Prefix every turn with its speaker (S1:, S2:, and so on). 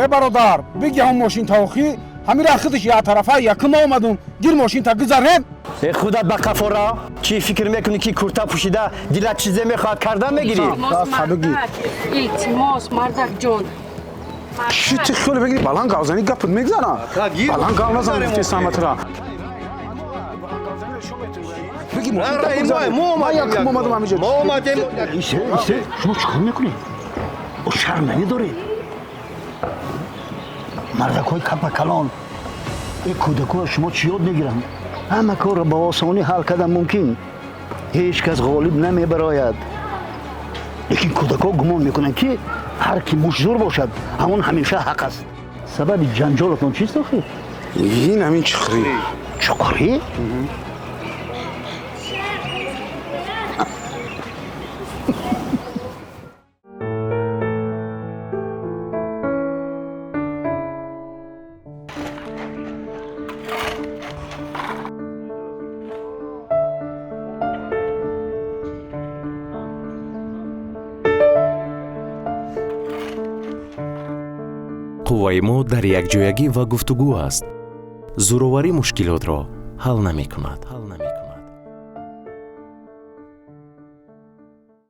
S1: Э, бародар, биги ҳам мошин таохӣ ҳамира худаш як тарафа якум омадум, гир мошин та гузарем.
S2: Э, худат ба қафора чӣ фикр мекунӣ, ки курта пӯшида дилат чизе мехоҳад кардан мегирӣ?
S3: Илтимос, мардак ҷон.
S1: Чӣ ти хеле бигири, баланд гап зани, гапат мегзара. Баланд гап назан, гуфти саматра. Биги мошин та гузарем. Ман якум омадум ҳамиҷа.
S2: Мо омадем.
S4: Исе, исе, шумо чӣ кор мекунед? О, шарм намедоред? Мардакҳои капа калон, э, кӯдакҳоро шумо чӣ ёд мегиранд? Ҳама корро ба осонӣ ҳал кардан мумкин, ҳеҷ кас ғолиб намебарояд, лекин кӯдакҳо гумон мекунанд, ки ҳар ки мушзур бошад, ҳамон ҳамеша ҳақ аст. Сабаби ҷанҷолатон чист охир?
S1: Ин ҳамин чуқурӣ.
S4: Чуқурӣ?
S5: Қувваи мо дар якҷоягӣ ва гуфтугӯ аст. Зӯроварӣ мушкилотро ҳал намекунад.